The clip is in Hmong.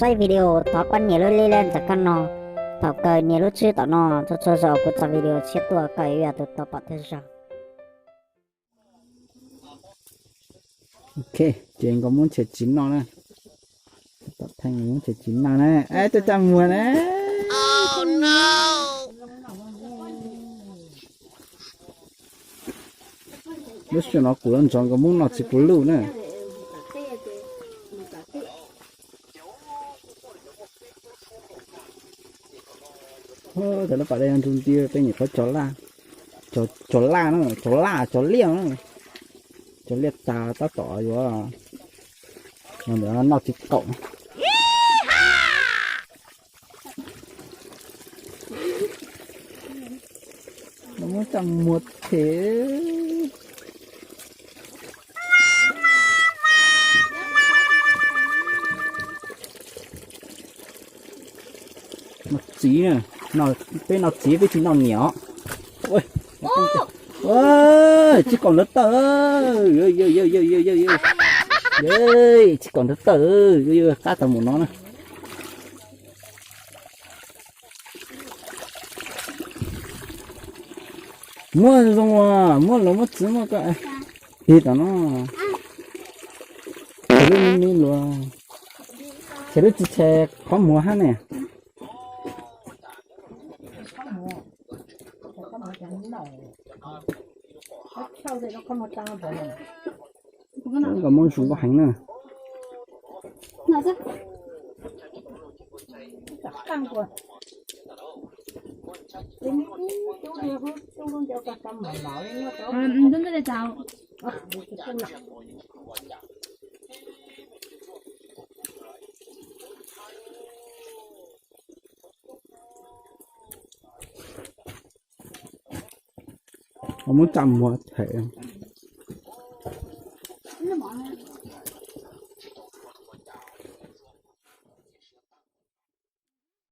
pab video, thov pab nias lub like ntawm koj no. Thaum kawg nias lub tswb tom no, txhua txhua zaus kuv tso video tshiab tuaj koj yuav yog tus tau pom thawj zaug. Ok, ces nkawd muab ntshe tsis noj na. Tom theej muab ntshe tsis noj na. Ab, coj coj muag na. Lub sij hawm no kuv yuav ntxov nkawd muab noj tsis puv luj na. Cov laj pas dej nrug nti peb nyuam qhuav cog laj, cog laj na, cog laj cog liaj na. Cog liaj tas tab tom yuav, no ntawm no noj tsis kaum. No muab coj muag them. Noj txiv na, peb noj txiv peb tsis noj niam os. Tsis kaum ntawv tawj, tsis kaum ntawv tawj, qab tau mus no na. Muab zoo, muab luag muab txiv muab ko. Tig tom no, lub me me luag, ces lub txiv tshais qhov muag hab ne. Nkawd muab zoo nkauj heev na. Muab tsa muag them.